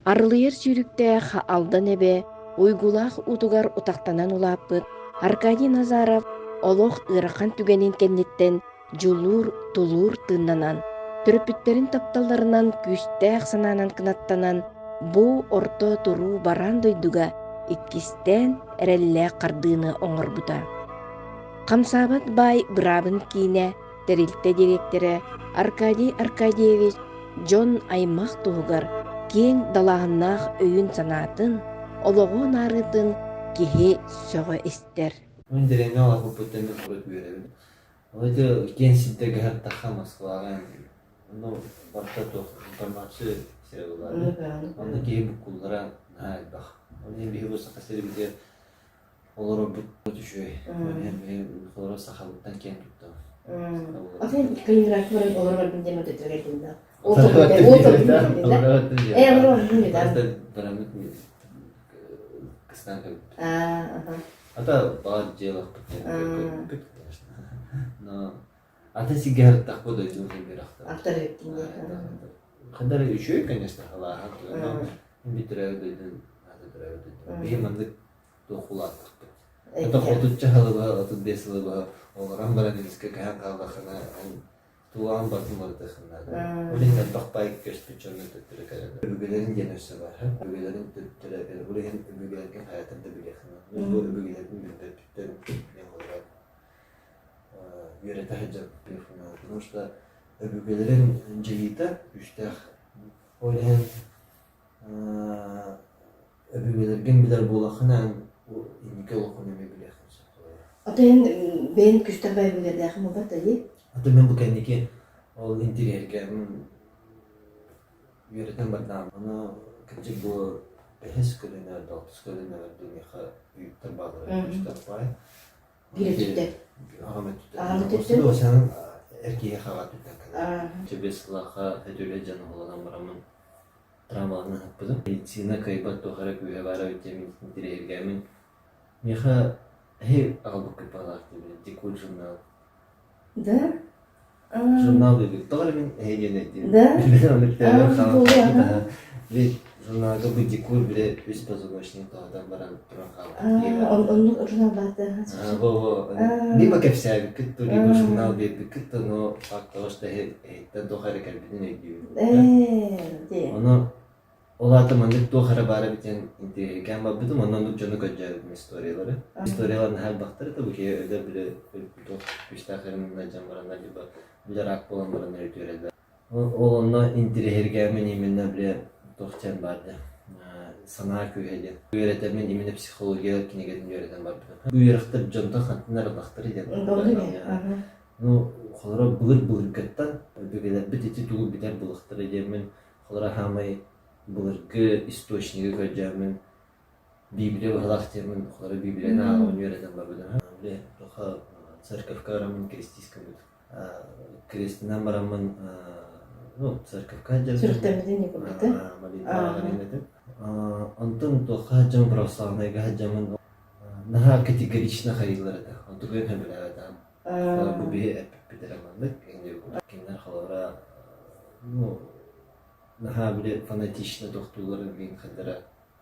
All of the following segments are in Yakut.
Арылыйар сүүрүктээх Алдан эбэ уйгулаах уутугар утахтанан улааппыт Аркадий Назаров олох ыарахан түгэнин кэнниттэн дьулуур, тулуур тыыннанан, төрөппүттэрин тапталларынан күүстээх санаанан кынаттанан, бу орто туруу бараан дойдуга иккистээн эрэллээх хардыыны оҥорбута. Хамсаабат баай быраабын киинэ тэрилтэ дириэктэрэ Аркадий Аркадьевич дьон аймах туһугар киэҥ далааһыннаах өйүн-санаатын, олоҕу анаарыытын киһи сөҕө истэр. Мин дэриэбинэ олорбуппуттан мин урут үөрэбин. Ол ити киэҥ сирдэргэ сырыттахха Москваҕа онно барыта туох информация сирэ буолар. Онно киһи буккуллара наһаа элбэх. Ол иһин биһи бу Саха сирибитигэр Олорорбут үчүгэй. Олорор сахабыттан киэн туттабын. Атын Калининградка баран олорор барбын диэн өтөтүгэр кэллэ. Ол тобун Э, олорор да. Бараммыт кыстаан кэлбит. Ата баар дьиэлэхпит конечно. Но ата сигэ сырыттахпыт дойдум сирбирахтар. Автор Хандар үчүгэй, конечно, халааһа, но бүтүрээбит дойдун, ата төрөөбүт дойдум. Биһи маннык туох улааттахпыт. Это 30 сылы быһа, 35 сылы быһа олорон баран эмискэ көһөн хааллаххына, тулаан бартын барытыаххын наада. Ол иһин элбэх баай көспүт дьонно төттөрү кэлэллэр. Өбүгэлэрин диэн өссө бар. Өбүгэлэрин төттөрү кэлэр. Ол иһин өбүгэлэргин хайатар да билиэххин наада. Бу өбүгэлэрбин билбэппиттэн мен олорон үөрэтэ сылдьан билиэххин наада. Потому что өбүгэлэрин дьайыыта күүстээх. Ол иһин Өбүгэлэргин билэр буолаххына эн инники олоххун эмиэ билиэххин сөп буолар. Ата эн бэйэн күстэх бэйэбүлэрдээхин буолбат да дии? Ата мен бу кэнники ол интэриэһиргээбин үөрэтэн бардаам. Ону кырдьык бу бэһис көлүөнэ, алтыс көлүөнэ миэхэ үйүттэр бааллара күстэх баай. Биир өттүттэн. Аҕам өттүттэн. Аҕам өттүттэн. Осянын эр киһиэхэ аҕа өттүттэн кэлэр. Чэбиэс сылаахха өтүлэ дьон оҕолонон бараммын травмаларын аһаппытым. Медицина кыайбат туох эрэ күүһэ баара эбит диэн интэриэһиргээммин миэхэ эһи аҕалбыккыт баҕалаах диибин Дикуль журнал. Да? Журнал диэбит. Тоҕо эрэ мин эһи диэн өйдүүбүн. Да? Билэн Били журналга бу Дикуль били үс позвоночник тоһутан баран туран хаалбыт. Оннук журнал баата. Бу либо кэпсээбиккит то либо журнал биэрбиккит то но факт того что эһиттэн туох эрэ кэлбитин өйдүүбүн. Ээ, Ону ол аата маннык туох эрэ баара эбит диэн интэриэһиргээн барбытым, онно оннук дьону көрдөөбүтүм историялары. Историялар наһаа элбэхтэр этэ, бу киһи өлөр били туох күүстээх эрэ дьон бараннар либо били рак буолан бараннар үтүөрэллэр. Ол онно интэриэһиргээммин именно били туох диэн баар да санаа күүһэ диэн. Үөрэтэммин именно психология кинигэтин үөрэтэн барбытым. Бу үөрэхтэр дьонтон хантан эрэ ыллахтара диэн. Ну, холоро былыр-былыргыттан өбүгэлэрбит ити тугу билэр булахтара диэммин, холоро хаамай былыргы источнигы көрдөөммүн, Библия быһалаах диэммин, холоро Библияны ааҕабын үөрэтэн барбытым. Били, туха церковка бараммын крестись гыммытым. Крестинэн бараммын, ну, церковка сылдьабын. Сүрэхтэммитин не курдук, Молитва ааҕар этим. Онтон туохха сылдьаммын православнайга сылдьаммын наһаа категорично хайыылар этэ. Онтукайын сөбүлээбэтэҕим. Бу биһи эппиппит эрэ маннык, кинилэр холобура ну наһаа били фанатично тохтуулларын мин ханна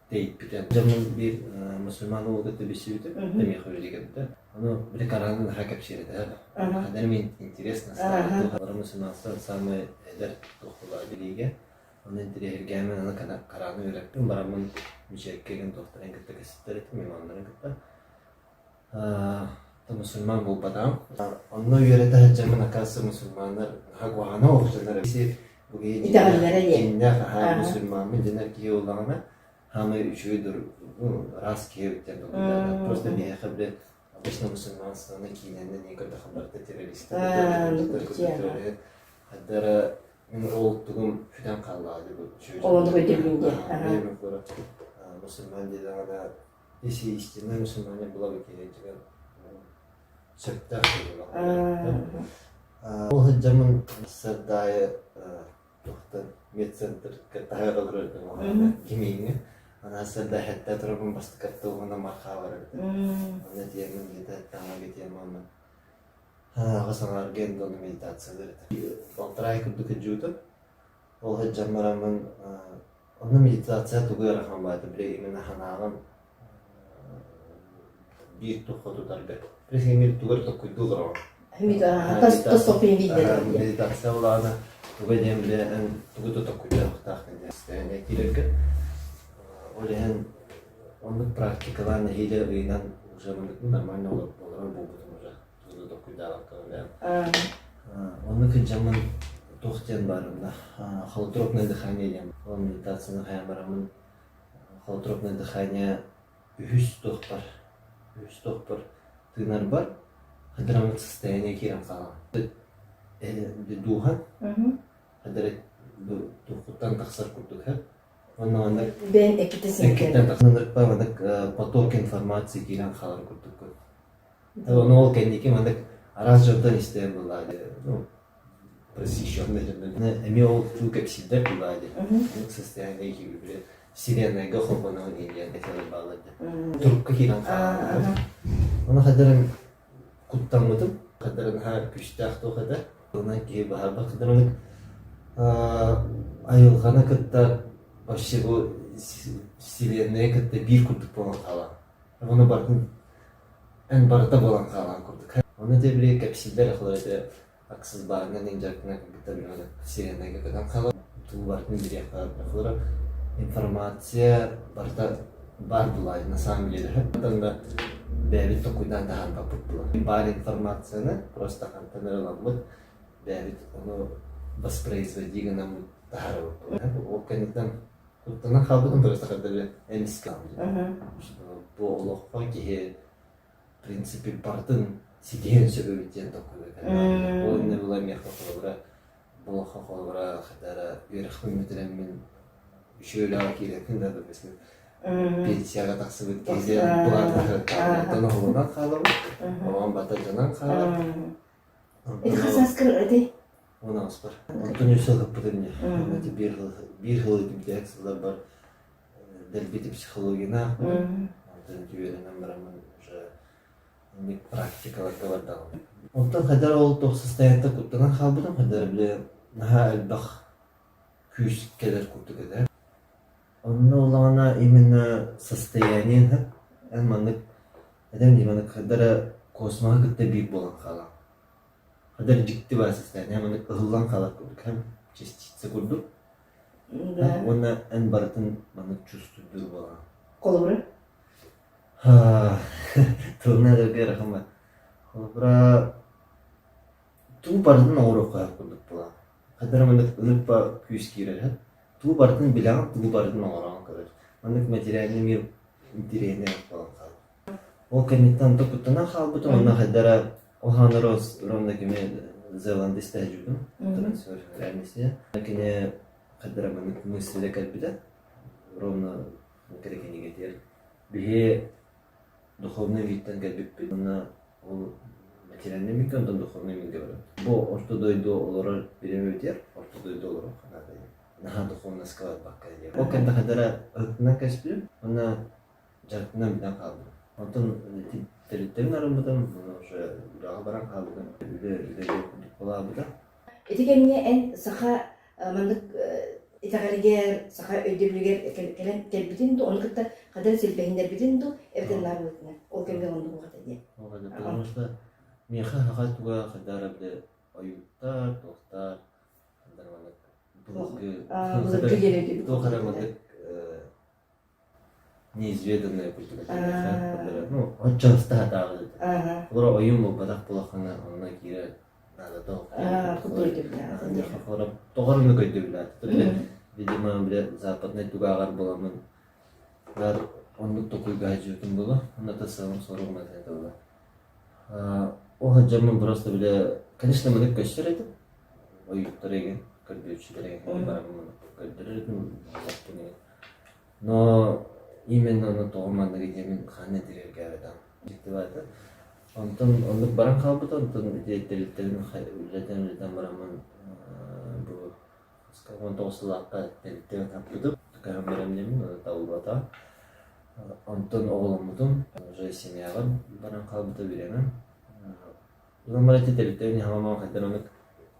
тэйиппитэ. Дьоммун биир мусульман уолу кытта билсибитим, миэхэ үлэлигэбитэ. Ону били Кораны наһаа кэпсиир этэ. Ханна мин интересно стало. Мусульманство самый эдэр туохула билиигэ. Ону интэриэһиргээммин аны Кораны үөрэппин, бараммын мечеткэ туохтарын кытта кэпсэттэр этим, имамнарын кытта. Мусульман буолбатаҕым. Онно үөрэтэ сылдьаммын, оказывается, мусульманнар наһаа куһаҕана охсоннор бу киһи Итэҕэллэрэ диэн. дьиҥнээх аһаа мусульмаммын дэнэр киһи буоллаҕына, хаамай үчүгэй ну, раз киһи эбит диэн толкуйдаатым. Просто биһиэхэ бile обычно мусульманствоны киинэнэн не көрдөххө барыта террористар Хаддара мин ол тугум сүтэн хааллаҕа дии бу Олондук өйдөбүн диэн. Мусульман диэтэҕинэ Если истинное мусульмане была бы киһи сөптөөх буолуох. Ол сылдьаммын сардаайы туохтан медцентрга таһыар олорор этим кимииҥҥэ. Ана сарда хэттэ турабын бастакатта уонна мархаа барар этим. Онно тиэмин где-то таҥаға тиэмэ аҕа саҥарга эндону медитациялар этим. Балтарай курдук сылдьыбытым. Ол сылдьан бараммын. Онно медитация тугу ыарахан баата бile именно санааҕын биир тухха тутарга. Биле тугар токкуйдуу олороҕун. Медитация улаана туга диэн биле эн тугу да токкуйдаахтаах диэн киирэргэ. Ол иһин оннук практикалаан нэһиилэ ыйынан уже нормально олорор буолбутум уже тугу да токкуйдаабакка үлээн. Оннук сылдьаммын туох диэн баарында холотропное дыхание диэн ол медитацияны хайан бараммын холотропное дыхание үһүс туохпар үһүс туохпар тыынарбар хадраммыт состояние киирэн хаалан дууһан хадара туоххуттан тахсар курдук уонна маннык Бэйэҥ эккиттэн эккиттэн тахсан маннык поток информации киирэн хаалар курдук. Ону ол кэнники маннык араас дьонтон истэн буоллаа дии, ну, просвещенный дьоннор эмиэ ол тыл кэпсиирдэр буоллаа дии. Оннук состояние киирбит вселеннайга холбоноҕун диэн этэлэр бааллар дии. Турукка киирэн хаалар. Ону хадарын куттаммытым, хадарын наһаа күүстээх туох этэ. Онон киһи баһарбат хадарын айылҕаны кытта вообще бу вселенная кытта биир курдук буолан хаалан. Ону барытын эн барыта буолан хаалан курдук. Ону дьэ били кэпсииллэр ахлар этэ аксызбааннан индьаркына кыргыттар билэн сиренайга көтөн хаалар. Туу барытын билиэххэ ахлара информация барыта баар булаа на самом деле. Оттон да бэйэбит токуйдаан таһаарбаппыт була. Баар информацияны просто хантан эрэ ыламмыт бэйэбит ону воспроизводи гынаммыт таһаарабыт. Ол кэнниттэн куттанан хаалбытым просто хардары эмискэ бу олоххо киһи в принципе барытын ситиһиэн сөп эбит диэн толкуйга Ол иннэ була миэхэ холобура бу олоххо холобура хатара үөрэхпин бүтэрэммин үчүгэй үлэҕэ киирэрбин да допустим пенсияҕа тахсыбыт киһи былааннан оһолонон хаалабын оҕом бата дьонон хаалар. Ити хас сааскар этэй? 18-пар. Онтон үс сыл ыппытым дии. Ити биир сыл итимтээх сылларбар дэлбити психологияны аахпытым. Онтон үөрэнэн бараммын уже инник практикаларга бардаҕым. Онтон хайдах ол туох состояниета куттанан хаалбытым, хайдах били наһаа элбэх күүс кэлэр курдук этэ. Онно улаҕана именно состояние эн маннык этэн дии маннык хайдах эрэ космоһы кытта биир буолан хаалаҕын. Хайдах эрэ дьикти баар состояние маннык ыһыллан хаалар курдук һэм частица курдук. Да. Уонна эн барытын маннык чувствуйдуур буолаҕын. Холобура? Тылынан этэргэ ыарахан баар. Холобура туу барытын оҥоруохха курдук буолаҕын. Хайдах эрэ маннык ынырба күүс киирэр Тугу барытын билэҕин, тугу барытын оҥороҕун көрөр. Маннык материальный мир интэриэһинэй буолан хаалар. Ол кэнниттэн онто куттанан хаалбытым, онно хайдара ол хаанара ровно кими Зеланд истээдьибитим, трансфер реальности. Кини хайдара маннык мысльэ кэлбитэ, ровно кэрэ кинигэтигэр. Биһи духовный миртэн кэлбиппит, уонна ол материальный миргэ, онтон духовный миргэ барабыт. Бу орто дойду олорор бириэмэбитигэр орто дойду олорор наада диэн. Наһаа духовноска барбакка диэн. Ол кэннэ хайдара ыһыктынан кэспитим, уонна дьарыктынан бүтэн хаалбытым. Онтон төрүттэрин арыммытым, уонна уже үлэҕэ баран хаалбытым. Үлэ үлэ диэн курдук буолаабыта. Ити кэмҥэ эн саха маннык итэҕэлигэр, саха өйдөбүлүгэр кэлэн кэлбитин дуу, ону кытта хадары силбэһиннэрбитин дуу, эбэтэр наар быһыытынан ол кэмҥэ оннук уҕата диэн. Потому что миэхэ саха туга хайдара бile ойууттар, туохтар, хандар маннык былыргы былыргы диэн өйдөбүл. Туох эрэ маннык неизведанная культура ну оччо ыстаһатааҕы Олоро ойуун буолбатах буолаххына онно киирэр наадата тоҕо эрэ өйдөбүлээтэ видимо бile западнай тугааҕар буоламмын баар оннук токуйга сылдьыбытым буолуо онно сыалым соругум этэ буолла ол сылдьаммын просто бile конечно маннык көстөр этим ойууттар эгин көрдөөччүлэр эгин бараммын көрдөрөр этим Но именно ону тоҕо манныгы диэмин хаһан этирэргээбэтэх дьиктибаата. Онтон оннук баран хаалбыта, онтон ити тэрилтэрин үлэтэн-үлэтэн бараммын бу 19 сыллаахха тэрилтэбин хаппытым. Көһөн баран диэммин, ону табыллыбатаҕа. Онтон оҕоломмутум, уже семьяҕа баран хаалбыта бириэмэм. Онон баран ити тэрилтэбин хааман хайдан оннук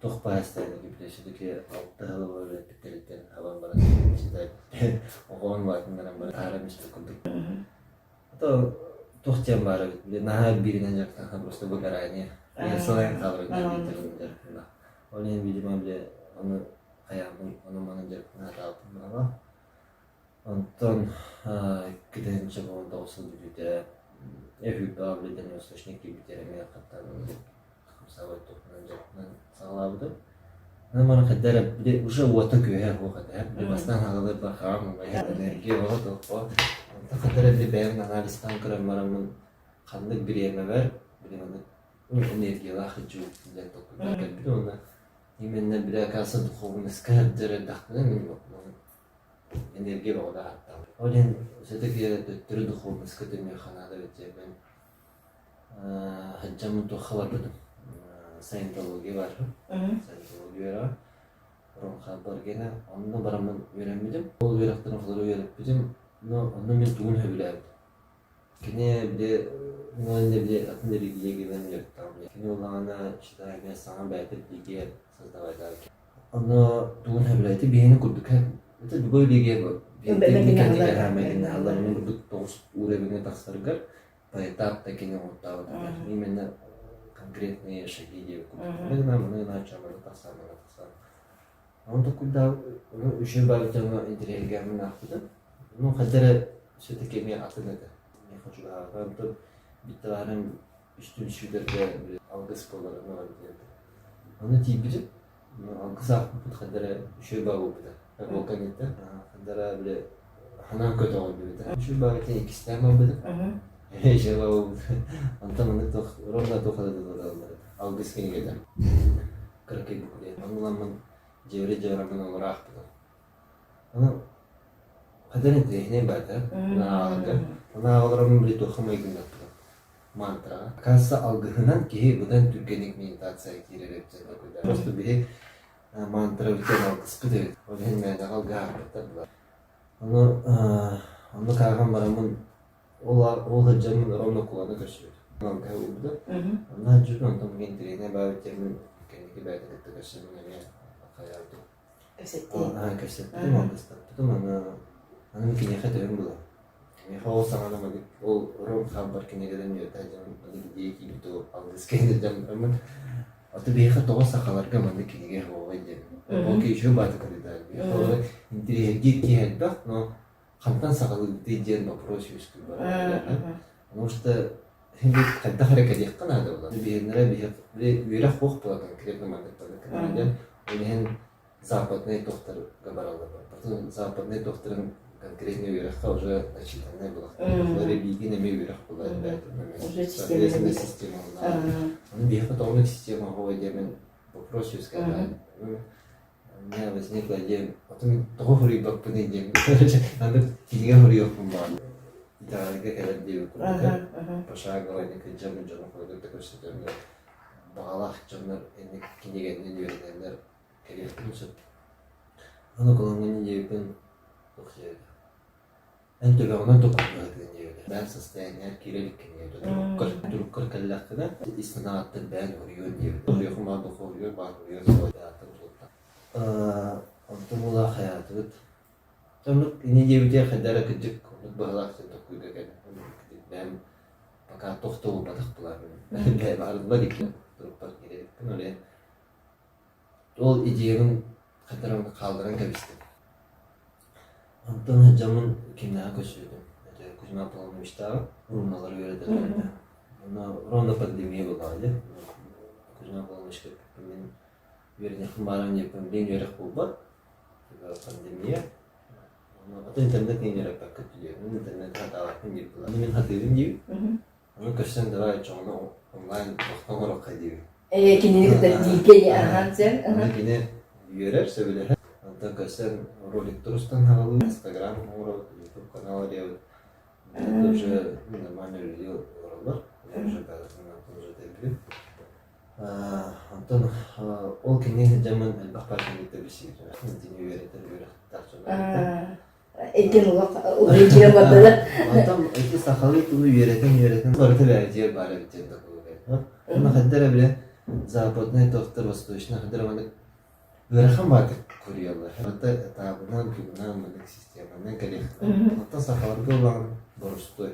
Туох баһаастаан били все-таки алта сыл үлэппиттэриттэн хабан баран считай оҕоон улаатыннаран баран таһааран испит курдук. А то туох диэн баара эбит били наһаа бииринэн дьарыктанха просто выгорание. Биир сылайан хаалар эбит биирдэрин дьарыктана. Ол иһин видимо били ону хайааммын ону манан дьарыктана сатаабыппын баҕа. Онтон 2019 сыл бүтүүтэ Эфирбаҕа били дальневосточник киирбитигэр эмиэ хаттаан хамсаабат туохпунан дьарыктанан саҕалаабытым. Аны маны хайда эрэ били уже уота-күөһэ суох этэ. Били бастаан аҕалар бахаам энергия оҕо тоххо. Онтон хайда эрэ били бэйэм анализтаан көрөн бараммын ханнык бириэмэбэр били маннык энергиялаах дьуу диэн толкуйдаан кэлбитим уонна именно били оказывается духовностька сылдьар эрдэхпинэ мин энергия бөҕө ааттаах. Ол иһин все-таки төттөрү духовностька төннүөххэ наада эбит диэн сылдьаммын туохха барбытым. Саентология бар. Саентология үөрэҕэ. Ромхабаргена онно бараммын үөрэммитим. Ол үөрэхтэрин холору үөрэппитим. Но онно мин тугун сөбүлээбитим. Кини били мин били атын религиянан дьарыктаабын. Кини улаҕана считай эмиэ саҥа бэйэтэ религия создавайдаабыт. Онно тугун сөбүлээтэ биһини курдук это любой религия майгыннаһаллар курдук тоҕус уровеҥҥа тахсаргар поэтап такини оҥортообут именно конкретные шаги диэбит курдук. Маны гына маны гына маны тахсар маны тахсар. Ону толкуйдаабыт, ону үчүгэй баҕайытыҥҥа интэриэһиргээммин аахпытым. Ну, хайда эрэ все-таки эмиэ атын этэ. Миэхэ чугаһаабата. Онтон биирдэ баарым үс түмсүүлэргэ алгыс буолара диэн. Ону тиийбитим. Алгыс аахпыппыт хайда эрэ үчүгэй баҕа буолбута. Ол кэнниттэн хайда эрэ били ханаан көтөҕүллүбүтэ. Үчүгэй баҕайытын иккистээн барбытым. Үчүгэй баҕа буолбута. Онтон маннык туох ровно туох эрэ дылы алгыс кинигэтэ. Кыракый буклет. Ону ыламмын дьиэбэр-дьиэбэр олоро аахпытым. Ону хатан интэриэһинэй баата ааҕарга. Ону ааҕа олороммун били туохха майгыннаппытым. Мантраҕа. Оказывается, алгыһынан киһи быдан түргэнник медитацияҕа киирэр эбит диэн толкуйдаатым. Просто биһи мантрабыт диэн алгыспыт эбит. Ол иһин мээнэҕэ алгыһаабыттар буолар. Ону оннук ааҕан бараммын Ол ол сылдьаммын ровно куланы көрсүбүтүм. Алгыһа уурбута. Онно сылдьыбытым, онтон мин интэриэһинэй баабыт диэммин кэнники бэйэтин кытта көрсөммүн эмиэ хайаабытым. Кэпсэттии. Кэпсэппитим, алгыстаппытым, аны аны мин киниэхэ төһөм булар. Миэхэ ол саҥана маннык ол Ром Хаббар кинигэлэрин үөрэтэ сылдьан маннык идея киирбит ол алгыс кэнниттэн бараммын Аты биһиэхэ тоҕо сахаларга маннык кинигэ суоҕай диэн. Ол киһи үчүгэй бааты көрүдээр. Биһиэхэ олору интэриэһиргиир киһи элбэх, но хантан саҕалыыбытый диэн вопрос үөскүүр барар. Потому что хайдах эрэ кэлиэххэ наада буолар. Биһиэннэрэ үөрэх суох буола конкретно маннык маннык диэн. Ол иһин западнай тохтарга бараллар. Потом западнай тохтарын конкретно үөрэххэ уже начитанная была. Религия эмиэ үөрэх буолар. Соответственно, система Аны биһиэхэ тоҕо система оҕо диэмин вопрос үөскээн У меня возникла идея, потом тоҕо суруйбаппыный диэн, короче, аны кинигэ суруйуохпун баҕарбытым. Итэҕэлгэ кэлэр диэбит курдук, пошагово кыдьаммыт дьону курдук көрсөтөргө баҕалаах дьоннор инник кинигэннэн үөрэнэннэр кэлиэхтэрин сөп. Аны кулаҥҥын диэбиппин туох диэбитэ Эн төбөҕүнэн токурдаһытыгын диэбитэ. Бэйэҥ состояниеҕар киирэ иликкин диэбитэ. Туруккар, туруккар кэллэххинэ, ис санааҕыттан бэйэҥ уруйуон диэбитэ. Уруйуохун баар духу уруйуор, баар уруйуор суодааттан тутулта. Онтон буолаа хайаатыбыт. Оннук ини диэбитигэр хайда эрэ кырдьык оннук быһалаах диэн толкуйга кэллим. Бэйэм пока туох да буолбатах былааммын. Бэйэм арылла иликпин, турукпар киирэ иликпин. Ол иһин Ол идеябын хатаран хаалларан кэбистим. Онтон сылдьаммын кимнээҕи көрсүбүтүм. Это Кузьма Аполлоновичтааҕы руналары үөрэтэллэр этэ. Онно ровно пандемия буоллаҕа дии. Кузьма Аполлоновичка эппиппин мин үөрэниэхпин баарым диэппин билигин үөрэх буолбат. Типа пандемия. Онно атын интернет иҥин үөрэппэккит диир. Мин интернети хатаабаппын диир буолла. Мин хатыыбын диибин. Ону көрсөн давай оччоҕуна онлайн тохтон оҥоруохха диибин. Ээ, кинини кытта бииргэ аһаан сен. Аны кини үөрэр, сөбүлэһэр. Онтон көрсөн роликтар устан хаалыы, Инстаграм оҥоробут, Ютуб канал арыйабыт. Это уже нормально люди олороллор. Я уже уже тэбилим. Онтон ол кини сылдьаммын элбэх партнеры билсибитим. Итини үөрэтэр үөрэхтээх дьон Иккин улах уларыйа киирэн бардылар. Онтон ити сахалыы тылы үөрэтэн-үөрэтэн барыта бэйэтигэр баар эбит диэн такой. Онно хайда эрэ билэ. западнай тохтор восточный хадыр маннык ыарахан баатык куруйаллар. Хата этабынан, тугунан маннык системанан кэлиэхтэрэ. Оттон сахаларга улахан боростуой.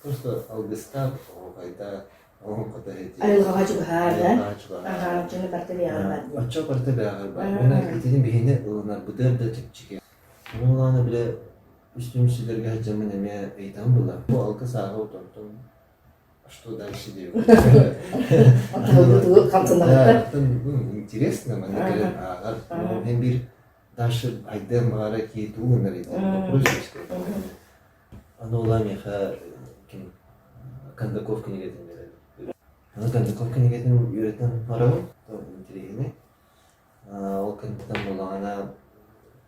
Просто алгыстаах оһуохайдаах оһоҥхото эти. Айылҕаҕа чугаһаар да? Айылҕаҕа чугаһаар. Аха, оччону барыта бэйэҕэр бар диэн. Оччо барыта бэйэҕэр бар. Уонна итини биһини ылынарбытыгар да чэпчэки. Ону улаана бile үс түмсүүлэргэ сылдьаммын эмиэ ыйытан булар. Бу алгыс ааҕа отонтон что дальше диэбит. Оттон хамсанабыттар. Интересно, манна кэлэн ааҕар. Мен биир дальше айдыам баҕара кии тугу гынар вопрос Аны ула миэхэ ким Кондаков кинигэтин биэрэн. Аны Кондаков кинигэтин үөрэтэн барабын, интэриэһинэй. Ол кэнниттэн буоллаҕына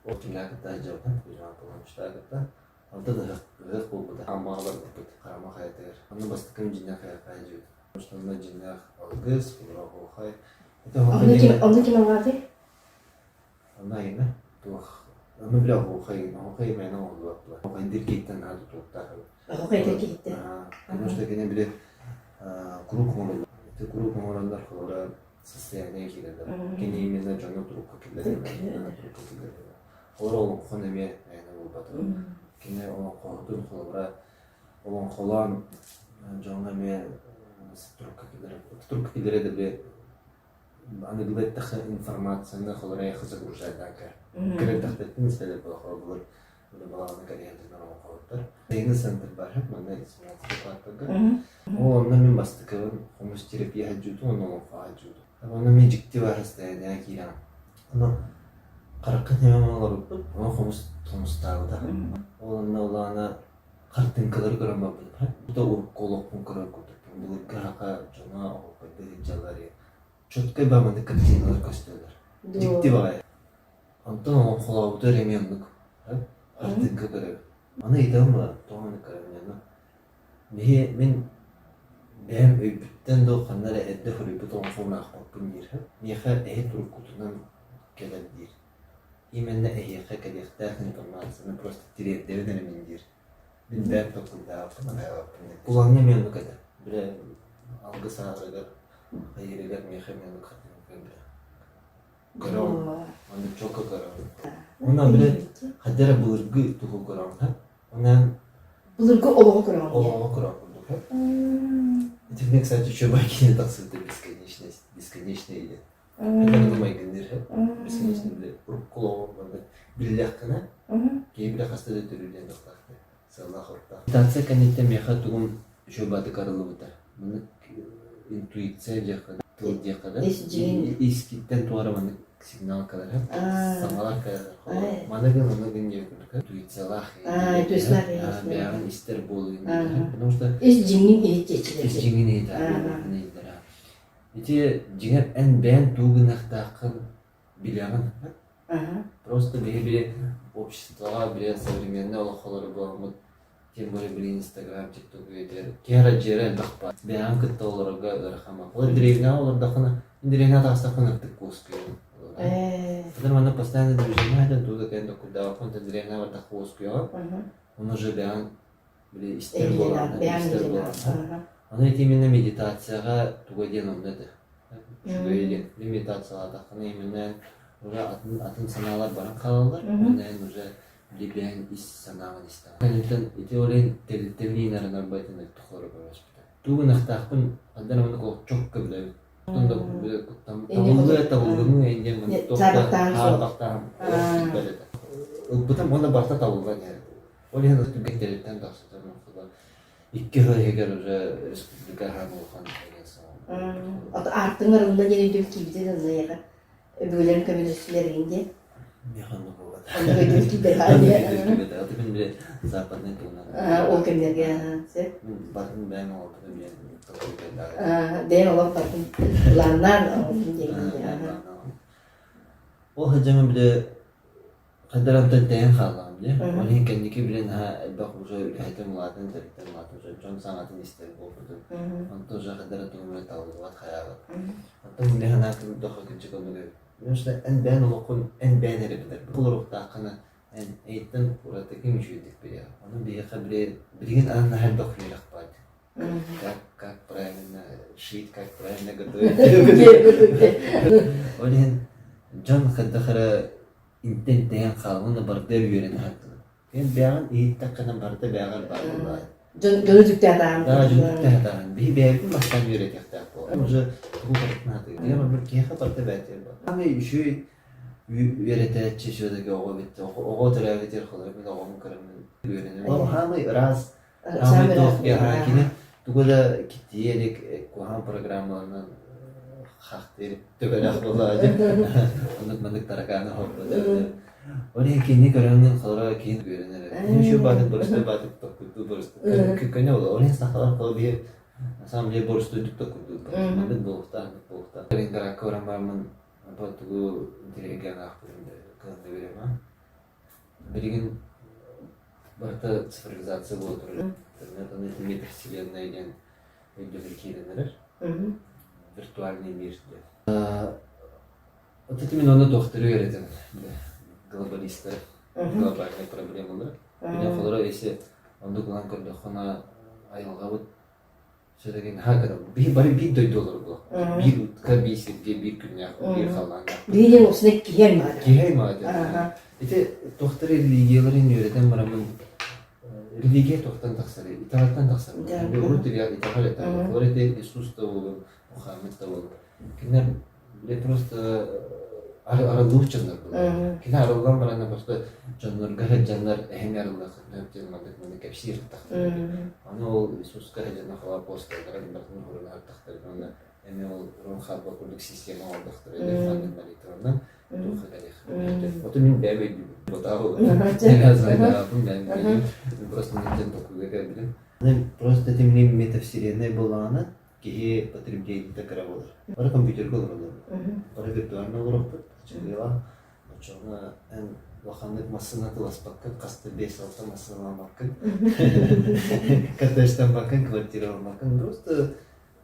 ол кимнээх кытта сылдьабытын, Кузьма Аполлоновичтаах кытта. Онтон ыһыах, ыһыах буолбута. Аммаҕа барбыппыт, Харама хайатыгар. Онно бастакым дьиҥнээх хайахха сылдьыбытым. Онно дьиҥнээх алгыс, оһуохай. Онно ким, онно ким алҕаатый? Онно айына туох ону бile оһуохай, оһуохай мээнэ оҥоһуллубат буолар. Оһуохайдыыр киһиттэн наһаа тутулуктаах эбит. Оһуохай киһиттэн. Потому что кини били куруук оҥороллор. Ити куруук оҥороннор холобура состояние киирэллэр. Кини именно дьону турукка киллэрэллэр. Турукка киллэрэллэр. Олор олоҥхон эмиэ мээнэ буолбатах. Кини олоҥхоһутун холобура олоҥхолоон дьоҥҥо эмиэ турукка киллэрэр. Турукка киллэрэ да били аныгылыы эттэххэ информацияны холобура эйиэхэ загружайдаакка. Кэлэрдэхтэттэн истэлэр буолар былыр балаҕаны кэриһэн олоҥхоһуттар. Сайыҥҥы центр бар манна 17 кварталга. Ол онно мин бастакыбын хомус терапия сылдьыбытым уонна олоҥхоҕо сылдьыбытым. Онно мин дьикти баар состояние киирэн ону харахха ньымам олорбуппут, ону хомус хомустаабыта. Ол онно улаана хартыыҥкалары көрөн барбытым. Тута урукку олохпун көрөр курдукпун. Былыргы саха дьоно оһуохайдыы сылдьаллар четкай баҕайы картиналар көстөллөр. Дьикти баҕайы. Онтон олоҥхолообутугар эмиэ оннук хартыыҥка көрөбүн. Аны ыйытабын буолан, тоҕо оннук көрөбүн диэн Биһи мин бэйэм өйбүттэн дуу ханна эрэ эрдэ суруйбут олоҥхобун аахпаппын диир. Миэхэ эһи туруккутунан кэлэр диир. Именно эһиэхэ кэлиэхтээх информацияны просто тириэрдэбин эрэ мин диир. Мин бэйэм толкуйдаабаппын, анаабаппын диир. Кулаҥҥа эмиэ оннук этэ. Бile алгыс ааҕарыгар, хайыырыгар миэхэ эмиэ оннук хартыынка кэлбитэ. Көрөҕүн, оннук чуолка көрөҕүн. Уонна бile хайда эрэ былыргы тугу көрөҕүн, Онон Былыргы олоҕу көрөҕүн дии. Олоҕу көрөҕүн курдук. Итинник, кстати, үчүгэй киинэ тахсыбыта бесконечность, бесконечный диэн. Это тугу майгынныыр бесконечный бile урукку олоҕу маннык биллэххинэ, киһи билэ хаста да төрүүр диэн тахтаахтар. Сыаллаах оруктаах. Медитация кэнниттэн миэхэ тугум үчүгэй баатык арыллыбыта. Маннык интуиция диэххэ тыл диэххэ да, искиттэн туора маннык сигнал кэлэр, саҥалар кэлэр. Маны гын, ону гын диэн курдук интуициялаах бэйэҕин истэр буолуйун потому что ис дьиҥин иһит ис дьиҥин иһит ити дьиҥэр эн бэйэн тугу гыныахтааххын билэҕин просто биһи били обществоҕа били современный олоххолору буоламмыт Тем более билигин Инстаграм, ТикТок үйэтигэр киһи эрэ дьиэрэ элбэх баар. Бэйэҕин кытта олорорго ыарахан баар. Ол дэриэбинэҕэ олордоххуна, дэриэбинэҕэ таҕыстаххына ынырыктык уоскуйаҕын. Потом манна постоянно движение этэн тугу да кэлэн доккурдаабаккын, онтон дэриэбинэҕэ бардахха уоскуйаҕын. Ону уже бэйэҕин били истэр буолаҕын, истэр буолаҕын. Аны ити именно медитацияҕа туга диэн онно этэ. Үчүгэй диэн. Медитациялаатаххына именно уже атын атын санаалар баран хаалаллар. Уонна эн уже Либээн ис санааҕын истэҕин. Кэнниттэн ити ол иһин тэрилтэбин арынарбайтын тухары көрөспүтэ. Тугу гыныахтаахпын ханна эрэ маннык чокко билэбин. Оттон да табыллыа табыллымыы диэн маннык туох да хаарбахтаан билбэт этэ. Ылбытым уонна барыта табыллан иһэр. Ол иһин түргэн тэрилтэн тахсытым икки сыл иһигэр уже республика аһаан улахан деген Ото аартыҥ арылла диэн өйдөбүл киирбитэ да эйиэхэ өбүгэлэрим көмөлөстүлэр игин диэн. Миэхэ оннук буолбата. Оннук өйдөбүл киирбэтэ. Өйдөбүл киирбэтэ. Аты мин били западный туһунан. Ол кэмнэргэ сөп. Мин батын бэйэм оҥорбутум диэн толкуйдаах. Бэйэм олох батын планнаан оҥорбутум диэн. Ол сылдьаммын били Хайдах онтон тэйэн хааллаҕым дии. Ол иһин кэнники били наһаа элбэх уже үлэһитим улаатан, тэрилтэм улаатан уже дьон саҥатын истэр буолбутум. Онтон уже хайдах эрэ тугум эрэ табыллыбат хайаабат. Оттон мин санаа көрдөххө кырдьык оннук эбит. Потому что эн бэйэн олоххун эн бэйэн эрэ билэр. Олоруохтааххына эн эйиттэн ураты ким үчүгэйдик билиэҕэ. Ону биһиэхэ били билигин аны наһаа элбэх үөрэх баар. Как, как правильно. шить, как правильно готовить. Ол иһин дьон хайдах эрэ интэн тэйэн хаалан барда үөрэнэ сатыыр. Эн бэйэҕин иһиттэххинэ барыта бэйэҕэр баар буоллаҕа. Дьон дьону түктээтаҕын. Да, дьону түктээтаҕын. Биһи бэйэбитин бастаан үөрэтиэхтээх буолар. Уже тугу барытын сатыыр. Диэн оннук киһиэхэ барыта бэйэтигэр бар. Аны үчүгэй үөрэтээччи все-таки оҕо эбит. Оҕо төрөөбүтүгэр холобур мин оҕобун көрөммүн үөрэнэбин. Ол хаамай ыраас, хаамай туох кини тугу да киттийэ илик куһаҕан программаларынан хахтыыр төбөлөөх буоллаҕа дии. Оннук маннык таракааны оһорбут эбит. Ол иһин кинини көрөҥҥүн холоро киһи үөрэнэр эбит. Үчүгэй баатык боростуой баатык токкуйдуу боростуой. Көнө буолар. Ол иһин сахалар холо биһи на самом деле боростуойдук токкуйдуурбут. Маннык буолуохтаах, маннык буолуохтаах. Ленинградка баран бараммын тугу интэриэһиргээн аахпытым кыһынна бириэмэ. Билигин барыта цифровизация буола турар. Интернет аны метавселенная диэн өйдөбүл киирэн эрэр. Виртуальный мир диэн. Вот это мин онно туохтары үөрэтэн глобалистар глобальнай проблемалары. Билэн холоро если оннук ылан көрдөххүнэ айылҕабыт все-таки наһаа кыра биир бары биир дойду олорор буолуохпут. Биир утка, биир сиргэ, биир күннээх, биир халлааннаах. Биир диэн уопсайынан киһи аймаҕа. Киһи аймаҕа Ити туохтары религияларын үөрэтэн бараммын религия туохтан тахсар? Итэҕэлтэн тахсар. Урут итэҕэл этэ. Олор ити Иисус да буолун, Мухаммед да буолун. Кинилэр бile просто арыллыбыт дьоннор буолар. Кини арыллан баран просто дьоннорго сылдьаннар эһэми арыллыаххытын диэн маннык маннык кэпсиир тахтар. Аны ол Иисуска сылдьан хала апостоллара барытын уһурунаһар тахтар. Уонна эмиэ ол урун хаалба курдук система оҥордохторо диэн маннык молитванан туохха кэлиэх. Оту мин бэйэм өйдүүбүн. Ботаа бэйэм өйдүүбүн. Просто мин толкуйга кэлбитим. Просто этим метавселенная буоллаҕына киһи потреблениета кыра буолар. Бары компьютерга олороллор. Бары виртуально олороппут. Чыгыла. Оччоҕуна эн улаханнык массыына тыласпаккын, хаста 5-6 массыыналаммаккын, коттеджтаммаккын, квартираламмаккын, просто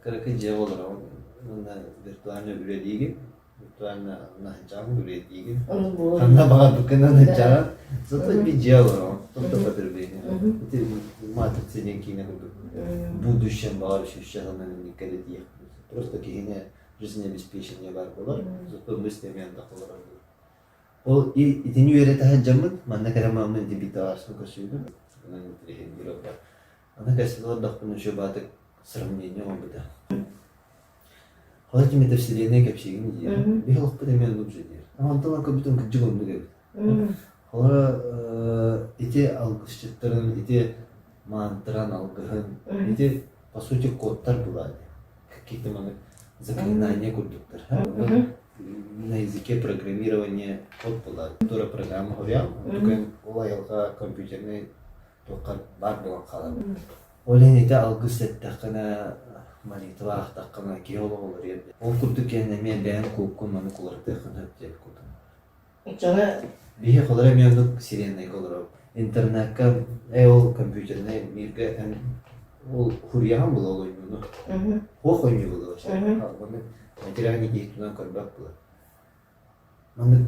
кыракый дьиэҕэ олороҕун уонна виртуально үлэлиигин, виртуально наһычаҕын үлэлиигин. Ханна баҕарбыккынан наһычаҕын, зато bir дьиэ олороҕун, только потребление. Ити матрица диэн киинэ курдук будущем баҕар үсүсчэ сылынан инникке да тиийэх. Просто киһини жизнеобеспечение баар буолар, зато мысли эмиэ андах олорор. Ол итини үөрэтэ сылдьаммыт, манна кэлэн мааммын ити биир көрсүбүтүм. Онон интэриэһиргиир олорор. Аны кэпсэтэ олордохпуна үчүгэй баатык сравнение оҥорбута. Холочи метавселенная кэпсиигин диир. Биһи олохпут эмиэ оннук же диир. Онтон ылан көрбүтүм кырдьык оннук эбит. Холоро ити алгысчыттарын, ити мантран алгыһын, ити по сути кодтар была какие-то маннык заклинания курдуктар. На языке программирования код была. Тура программа хоруйам, ол айылҕа компьютерный туохха баар буолан хаалар. Ол иһин ити алгыс эттэххинэ, молитва аахтаххына киһи олоҕо уларыйар. Ол курдук киһини эмиэ бэйэҥ кууккун маны уларытыаххын сөп диэбит курдук. Оччоҕо Биһи холоро эмиэ оннук вселеннайга олоробут. Интернекка ээ ол компьютернай миргэ эн ол хуруйаҕын була ол ойууну. Хуох ойуу була вообще. Оны материальный киһи тунан көрбөт була. Маннык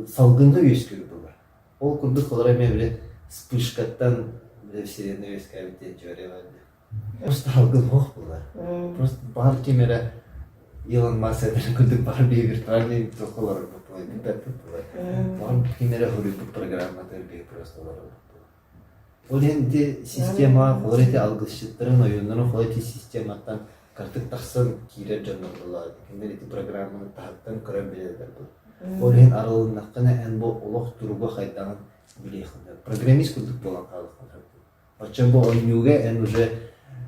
салгыҥҥа үөскүүр буолар. Ол курдук холоро эмиэ били вспышкаттан били вселенная үөскээбит диэн теория бар дии. Просто салгын суох буолар. Просто баар ким эрэ Илон Маск этэрин курдук баар биһи виртуальный туохха олорорбут буолар, билбэппит буолар. Баар ким эрэ суруйбут программатыгар биһи просто олоробут буолар. Ол иһин ити система, холор ити алгысчыттарын, ойууннарын холор ити систематтан кыратык тахсан киирэр дьоннор буоллаҕа. Кинилэр ити программаны таһыттан көрөн билэллэр буолар. Ол иһин арылыннаххына эн бу олох туруга хайдаҕын билиэххин сөп. Программист курдук буолан хаалыаххын сөп. Оччо бу оонньууга эн уже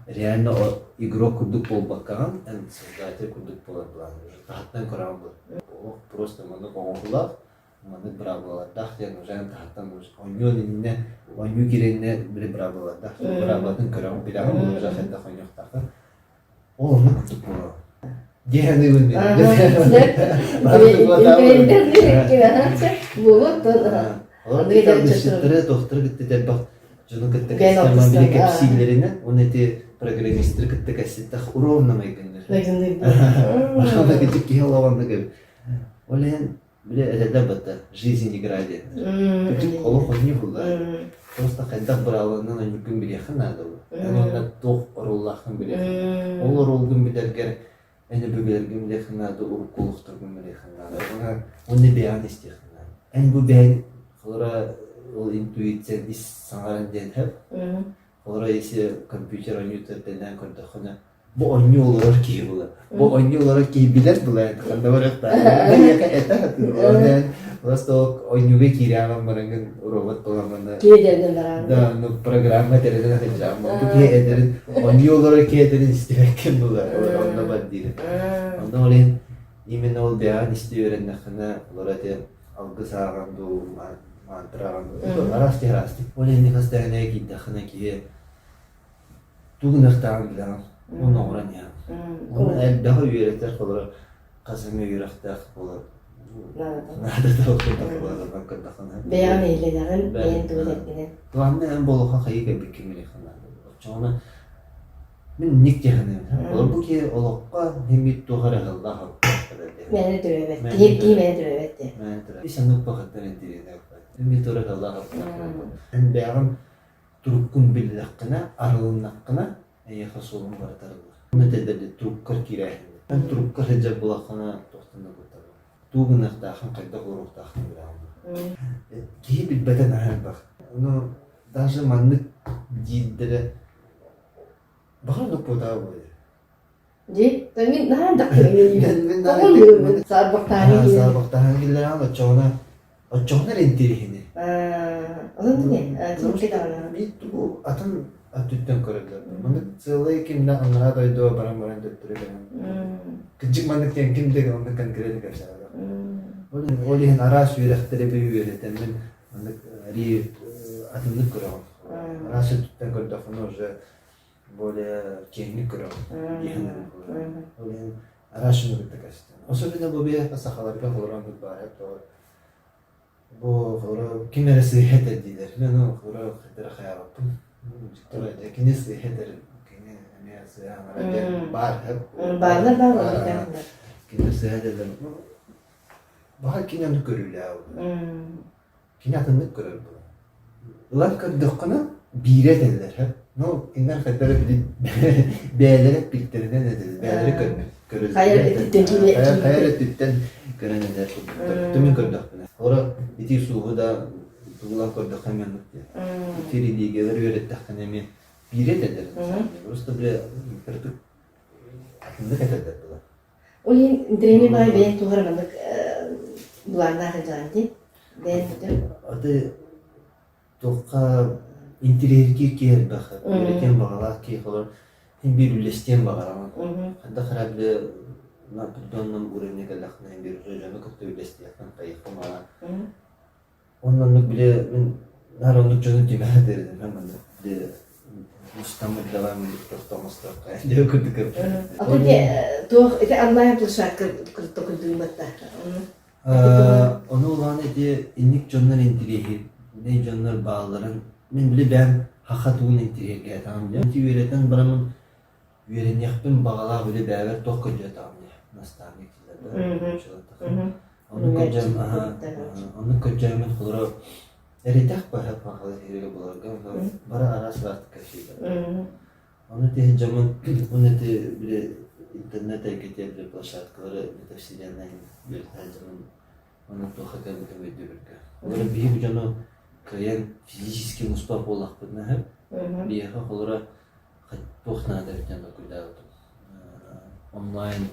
реально игрок курдук буолбаккаҕын, эн создатель курдук буолар былаан уже таһыттан көрөҕүн буолар. Олох просто маннык оҥоһуулаах маннык быраабылалардаах диэн уже таһыттан оонньуон иннинэ оонньуу киирэннэ били быраабылалардаах быраабылатын көрөҕүн билэҕин уже хайдах оонньуохтааххын ол оннук курдук буолар дии саныыбын мен Олор тохтору кытта элбэх дьону кытта кэпсэтэн били кэпсииллэринэн уонна ити программистары кытта кэпсэттэх ровно майгыннар. Ошондо кичик киһи олоҕоннук эбит. Ол иһин Били этэллэр батта жизнь игра диэннэр. Кырдьык олох оонньуу булла. Просто хайдах быраабыланан оонньуургун билиэххин наада буолар. Эн онно туох оруоллааххын билиэххин. Ол Ол оруолгун билэргэр эн өбүгэлэргин билиэххин наада, урукку олохторгун билиэххин наада. Уонна уонна бэйэҕин истиэххин наада. Эн бу бэйэҥ холобура ол интуиция ис саҥаран диэн сөп. Холобура если компьютер оонньуута тэннээн көрдөххүнэ бу оонньуу олорор киһи була. Бу оонньуу олорор киһи билэр була ханна барыахтаах. Эйиэхэ этэ сатыыр. Просто ол оонньууга киирээҕин бараҥын робот буоламмына Киэдэринэн бараҕын. Да, ну программа тэринэн сылдьаҕын. Бу киһи этэрин оонньуу олорор киһи этэрин истибэккин була. Онно бар диир. Онно ол иһин именно ол бэйэҕин истии үөрэннэххинэ олор эти алгыс ааҕан дуу, мантра ааҕан дуу, араас киһи араастык. Ол иһин хас даҕаны киирдэххинэ киһи тугу гыныахтааҕын билэҕин, уонна оҥорон иһэҕин. Уонна элбэҕи үөрэтэр, холобура, хас эмэ үөрэхтээх буолар наадата көрдөххүнэ. Бэйэҕин иһиллэнэҕин, бэйэҥ тугу этэргинэн. Главное, эн болохо хайыы кэлбиккин билиэххин наада. Оччоҕуна мин ник диэхинэ, олор бу киһи олоххо химит туох эрэ ыһыллаах Мээнэ төрөөбөт. Киһи киһи мээнэ төрөөбөт диэн. Мээнэ төрөөбөт. Ис аннык бахыттан интириэнэ Мин туора ыһыллаах Эн бэйэҕин Туруккун биллэххинэ, арылыннаххына, эйиэхэ суолуҥ барыта арыллар. Ону этэллэр туруккар киирээһин. Эн туруккар сылдьар буоллаххына, туохтан да куттанма. Тугу гыныахтааххын, хайдах олоруохтааххын билэҕин. Киһи билбэтэ наһаа элбэх. Ону даже маннык диирдэрэ баҕар оннук буотаҕа буолуо. Дии, мин наһаа даккыҥҥын Тоҕо саарбахтааһын киирэр. Саарбахтааһын киллэрэҕин оччоҕуна оччоҕуна эрэ интириэһинэй. Онон не, тимкэ даҕаны. Биир тугу атын өттүттэн көрөллөр. Маннык целый кимнэ анараа дойдуга баран баран төттөрү кэлэн. Кырдьык маннык диэн ким да оннук конкретно кэпсээбэтэх. Ол иһин араас үөрэхтэри би үөрэтэммин маннык арии атыннык көрөҕүн. Араас өттүттэн көрдөххүнэ уже более киэҥник көрөҕүн иһэн Ол иһин араас дьону кытта кэпсэтэн. Особенно бу биһиэхэ сахаларга холорон бут баар тоҕо бу холоро ким эрэ сыыһа этэр диилэр. Мин ону холоро хайдара хайаабаппын. Кини сыыһа этэр, кини эмиэ сыыһа аҥара диэн баар. Бааллар бааллар. Кини сыыһа этэллэр. Баҕар кини ону көрүүлээх. Кини атыннык көрөр буолар. Ылан көрдөххүнэ, биирэ этэллэр, һэ. Ну, кинилэр хайдах эрэ били бэйэлэрэ эппиттэринэн этэллэр, бэйэлэрэ көрбүт, көрөллөр. Хайа өттүттэн киирэ Хайа эрэ өттүттэн көрөн этэр курдуктар. Мин көрдөхпүнэ. Олоро ити сууһу да тугулан көрдөххө эмиэ оннук диэн. Ити религиялар үөрэттэххинэ эмиэ биирэ этэллэр. Просто бile кырдык атыннык этэллэр буолар. Ол иһин интэриэһинэй баҕайы бэйэҥ туох эрэ маннык былааннаах сылдьаҕын дии. Бэйэҥ бүтэр. Аты туохха интириэһиргиир киһи элбэх. Үөрэтиэн баҕалаах киһи олор син биир үллэстиэн баҕараҕын. Хайдах эрэ бile на определенном уровне кэллэххинэ син биир уже дьону кытта үллэстиэххин, хайыаххын баҕараҕын. Уонна оннук били мин наар оннук дьону түмэ сатыыр этим маннык били мустаммыт даҕаны тохтоҥостуохха диэн курдук А то туох ити онлайн площадка кытта курдуйматта. Ону улахан ити инник дьоннор интириэһинэй дьоннор баалларын мин били бэйэм хаха тугун интириэһиргээтэҕим диэн ити үөрэтэн бараммын үөрэниэхпин баҕалаах били бэйэбэр туох көрдөөтөҕүм диye наставник дииллэр да Ону көрдьөм ону көрдьөөммүн холоро эритэх баһа пахала иһиригэ буларга бары араас араастык кэпсииллэр. Ону тиһи дьоммун уонна ити били интернет эйгэтигэр били площадкалары метавселенная үөрэтэ дьоммун онно туохха кэлбитим өйдөбүлгэ. Олору биһиги дьону кыайан физически муспат буоллахпытына биһиэхэ холоро туох наада эбитин толкуйдаабытым. Онлайн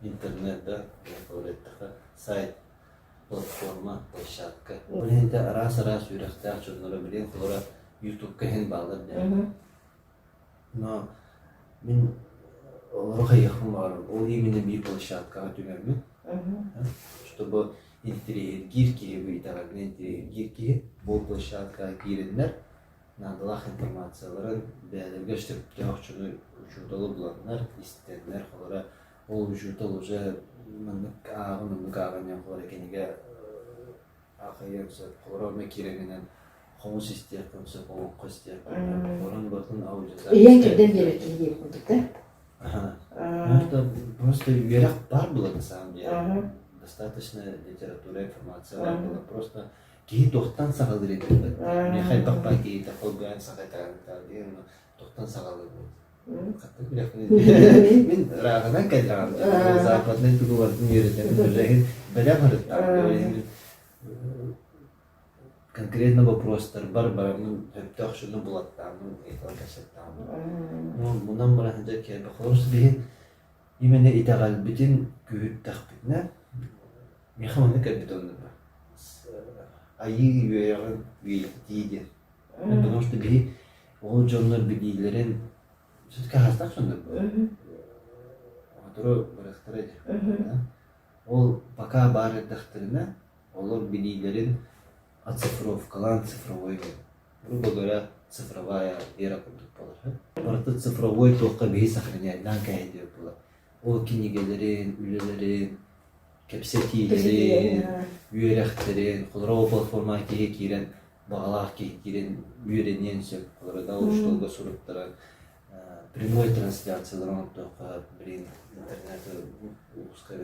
интернет да, эттэххэ, сайт, платформа, площадка. Ол иһин араас-араас үөрэхтээх дьонноро билигин холоро Ютубка иһин бааллар диэн. Но мин олору хайыахпын баҕарабын. Ол именно биир площадкаҕа түмэммин, чтобы интириэһиргиир киһи бу итэҕэлинэн интириэһиргиир киһи бу площадкаҕа киирэннэр наадалаах информацияларын бэйэлэригэр сөптөөх дьону учууталы буланнар, истэннэр, холобура, ол учуутал уже маннык ааҕын, оннук ааҕын диэн холобура кинигэ аахайыан сөп, холобура онно киирэринэн хомус истиэххин сөп, олоҥхо истиэххин сөп, орон барытын аудиозапись Ыйан кэрдэн биэрэр киһи диэбит курдук да? Аха. Просто, просто үөрэх бар было на самом деле. Достаточно литература, информация бар было. Просто Киһи туохтан саҕалыыр этилбэт. Миэхэ элбэх баай киһитэ холбоон саха итэҕэлин диэн туохтан саҕалыыр. Хаттык билэхпин Мин ырааҕынан кэллэҕим. Западнай тугу барытын үөрэтэммин уже бэлэм ырыттаҕым. Конкретно вопростарбар бараммын сөптөөх дьону булаттааммын ыйыталаһан кэпсэттэҕим. Ну, мунан баран дьэ киэрбэ холобур биһи именно итэҕэлбитин күүһүртэхпитинэ миэхэ маннык кэлбит оннук айыы үөрэҕин үйэтитии диэн. Потому что биһи ол дьоннор билиилэрин все-таки аһастаах дьоннор оҕотору барыахтара дии. Ол пока баар эрдэхтэринэ олор билиилэрин оцифровкалаан цифровой грубо говоря цифровая вера курдук буолар. Барыта цифровой туохха биһи сохраняйдаан кээһидиэ буолар. Ол кинигэлэрин, үлэлэрин, кэпсэтиилэрин, үөрэхтэрин, холобура ол платформаҕа киһи киирэн баҕалаах киһи киирэн үөрэниэн сөп. Холобура да учууталга суруттаран прямой трансляциялары оҥордоххо, блин, интернет улууска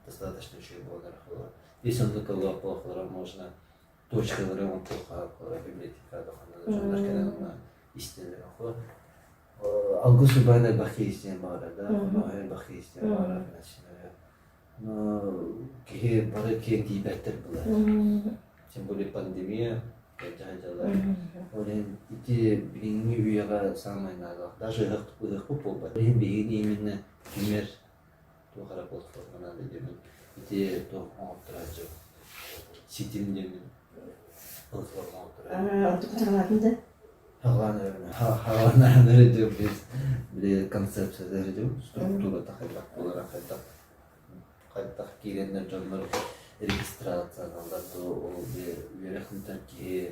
достаточно үчүгэй буолар. Ис оннук ыллыах можно точкалары оҥортуохха, библиотека дьоннор кэлэн онно истэллэр. Алгыс Уйбаан элбэх киһи истиэн баҕарар да, элбэх киһи истиэн баҕарар Но киһи бары киэҥ тиийбэттэр булар. Тем более пандемия дьаһайдалар. Ол иһин ити билиҥҥи үйэҕэ саамай наадалаах. Даже ыһыахпыт буолбат. Иһин биһигини именно түмэр туох эрэ платформа наада диэмин ити туох оҥотторооччу ситим диэмин платформа оҥотторооччу. Онтуку саҕалаатын да? Хаҕалаан эрэ били концепцията эрэ структурата хайдах буолара хайдах хайдах киирэннэр дьоннор регистрацияланаллар дуо ол били үөрэх ыытар киһи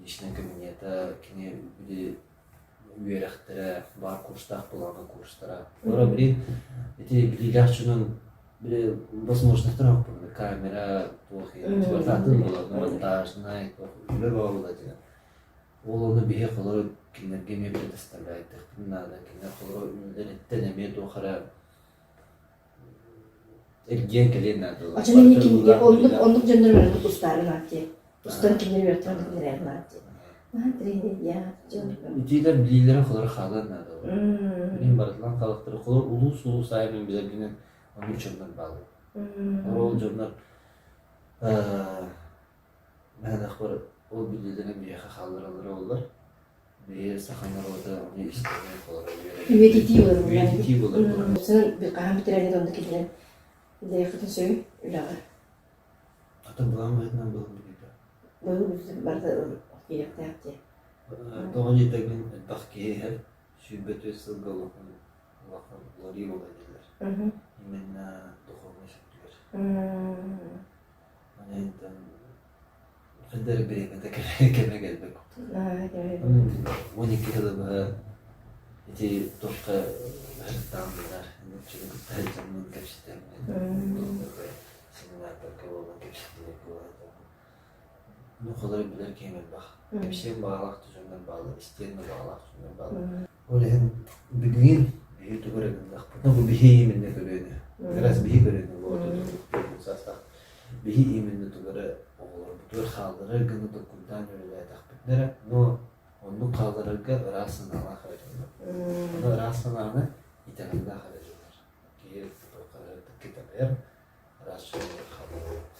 личнай кабинета кини били үөрэхтэрэ баар курстаах былааҥҥа курстара олоро били ити билиилээх дьонун били возможностар оҥорбут камера туох атын буолар монтажнай туох үлэ бөҕө буолар дьиҥэ Ол ону биһи холоро кинилэргэ эмиэ предоставляйдыахпын наада. Кинилэр холоро үлэлэриттэн эмиэ туох эрэ эргийэн кэлиэн наада. Оччону эмиэ кинигэ оннук оннук дьоннор үөрэммит устаарын аат дии. Устан кинилэр үөрэхтэрин кинилэр аат дии. Наһаа тренер Итиилэр билиилэрин холоро хаалыан наада. Билин барытынан халыктары холор улуус улуус аайы мин билэрбинэн оннук дьоннор бааллар. Ол дьоннор Мээнэхпэр ол билиилэрин биһиэхэ хааллараллара буоллар, биһи саха норуота ону истэринэн холоро үөрэнэр. Үйэтитии буолар. Үйэтитии буолар. Сен хаһан бүтэрэрин онно киллэрэн үлэлиэххитин сөбүй үлэҕэ? Атын былаан быһыытынан былаан билиитэ. Быһыы барыта киириэхтээх дии. Тоҕо диэтэргин элбэх киһи иһэр, 24 сылга улахан улахан уларыы буолар дииллэр. Именно духовнай өттүгэр. Онтон хайда эрэ бириэмэтэ кэмэ кэлбэт курдук. 12 сылы быһа ити туохха ыһыктаан булар, нууччаны кытта сылдьаммын кэпсэтэммин, семинардарга буолан кэпсэтиилэр буолан Ну, холоро билэр киһим элбэх. Кэпсиэн баҕалаах да дьоннор бааллар, истиэн да баҕалаах дьоннор бааллар. Ол иһин билигин биһи тугу эрэ гыннахпытына, бу биһи именно көлүөнэ. Как раз биһи көлүөнэ буолуо саастаах. Биһи именно тугу эрэ оҕолорбутугар хаалларар гына толкуйдаан үлэлээтэхпитинэ эрэ, но оннук хаалларарга ыраас санаалаах эрэ дьоннор. Ону ыраас санааны итэҕэллээх эрэ дьоннор. Киһи туохха итэҕэйэр, ыраас дьоннор хаалларабыт.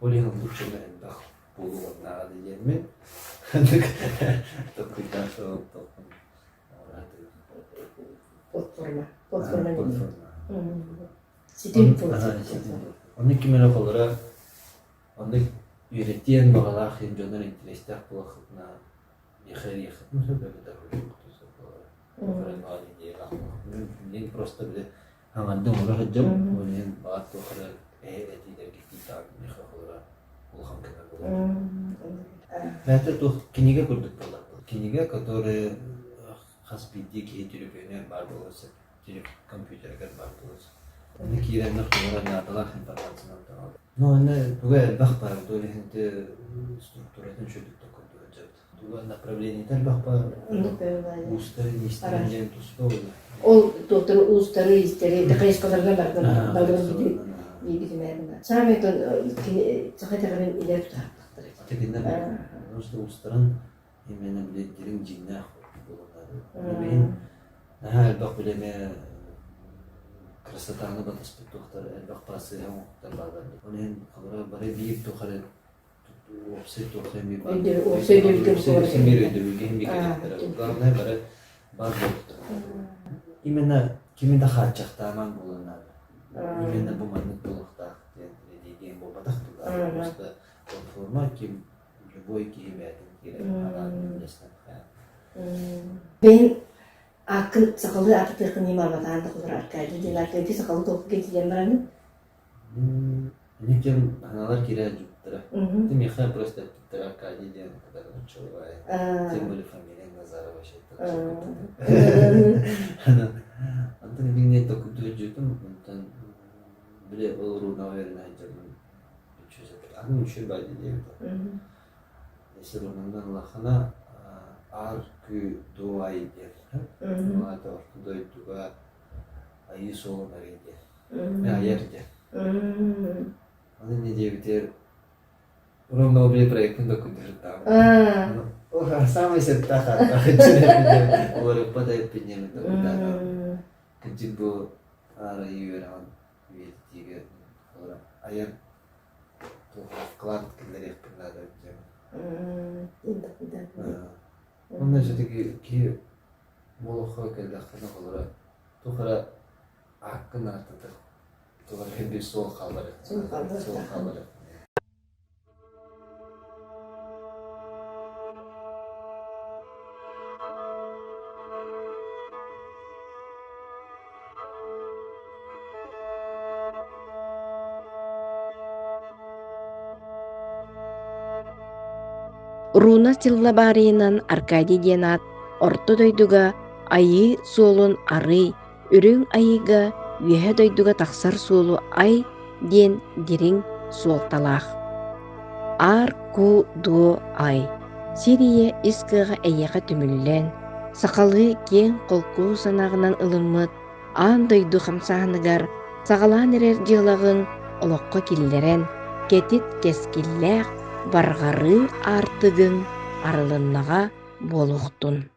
Ол иһин оннук дьоно элбэх буолуохтааҕа диэммин толкуйдаах толкун Платформа. Платформа. Ситим Оннук ким эрэ холоро оннук үөрэтиэн баҕалаах дьоннор интэриэстээх буолаххытына миэхэ эрийиэххитин сөп эбэтэр Мин просто били Аҥардыы оҥоро сылдьабын, ол иһин баҕар туох эрэ этиилэргэ тиийдэҕим миэхэ холоро улахан көмө буолар. Бэйэтэ туох кинигэ курдук буолар. Кинигэ, который хас биирдии киһи төлөпүөнүгэр баар буолуон сөп, компьютерыгар баар буолуон сөп. Онно киирэннэр холоро наадалаах информациянан таҥаллар. Ну, онно туга элбэх баар, ол иһин структуратын үчүгэйдик толкуйдуу сылдьабыт. Туга направлениета элбэх баар, уустары, иистэрин диэн туспа буолар. Ол туохтары уустары, иистэри, хайысхаларынан барытын барытын биирбитимээр Саамай кини саха итэҕэлин илэ тутаахтахтар. Итиннэ потому что уустарын именно били дириҥ дьиҥнээх буоланнар. наада. Билигин наһаа элбэх билэмэ красотаны батыспыт туохтар элбэх пассыыһа оҥоһуктар бааллар. Ол иһин холобура бары биир туох эрэ уопсай туох эмиэ баар. Уопсай өйдөбүлгэ Уопсай биир өйдөбүлгэ иһин биир кэлиэхтэрэ. Главное бары баар буолуохтара. Именно кими да хааччахтааман буолуон наада. Именно бу маннык буолуохтаах диэн религия буолбатах туга. Просто платформа ким любой киһи бэйэтин киирэн анаан үллэстэн Бэйэҥ ааккын сахалыы аатытыаххын ньымаабатаан да холор Аркадий диэн Аркадий сахалыы толкуйга тиийэн бараҥын? Никем аналар киирэ дьуттара. Ты миэхэ просто эппиттэр Аркадий диэн когда нуччалыбай. Тем более фамилия Назарова Антон билиҥҥэ токуйдуур дьүтүм, онтон били ол уруунаҕа үөрэнэ сылдьабын Аны үчүгэй баайда диэбитэ. Сырымынан улахана аар күү дуо ай диэн. Ол аата орто дойдуга айыы суолун арый диэн. Айар диэн. Аны инньэ диэбитигэр ровно били проектын документирдаҕым. Самый сөптөөх ааттаах уларыппат эппинньэмин документаатаҕым. Кырдьык бу аар айыы үөрэҕин үйэтитиигэ айар вклад киллэриэхпин наада диэн. Онно все-таки киһи олоххо кэллэххинэ холоро туох эрэ ааккын ааттатар туох эрэ биир суол хааллар суол хааллар. Руна Силлабарийынан Аркадий диэн аат Орто дойдуга Айыы суолун арый, Үрүҥ Айыыга Үөһэ дойдуга тахсар суолу ай диэн дириҥ суолталаах. Аар-ку-дуо-ай Сир ийэ ис кыаҕа эйиэхэ түмүллэн, сахалыы киэҥ-холку санааҕынан ылыммыт аан дойду хамсааһыныгар саҕалаан эрэр дьыалаҕын олоххо киллэрэн, кэтит кэскиллээх барҕарыы аартыгыҥ арылыннаҕа буолуохтун.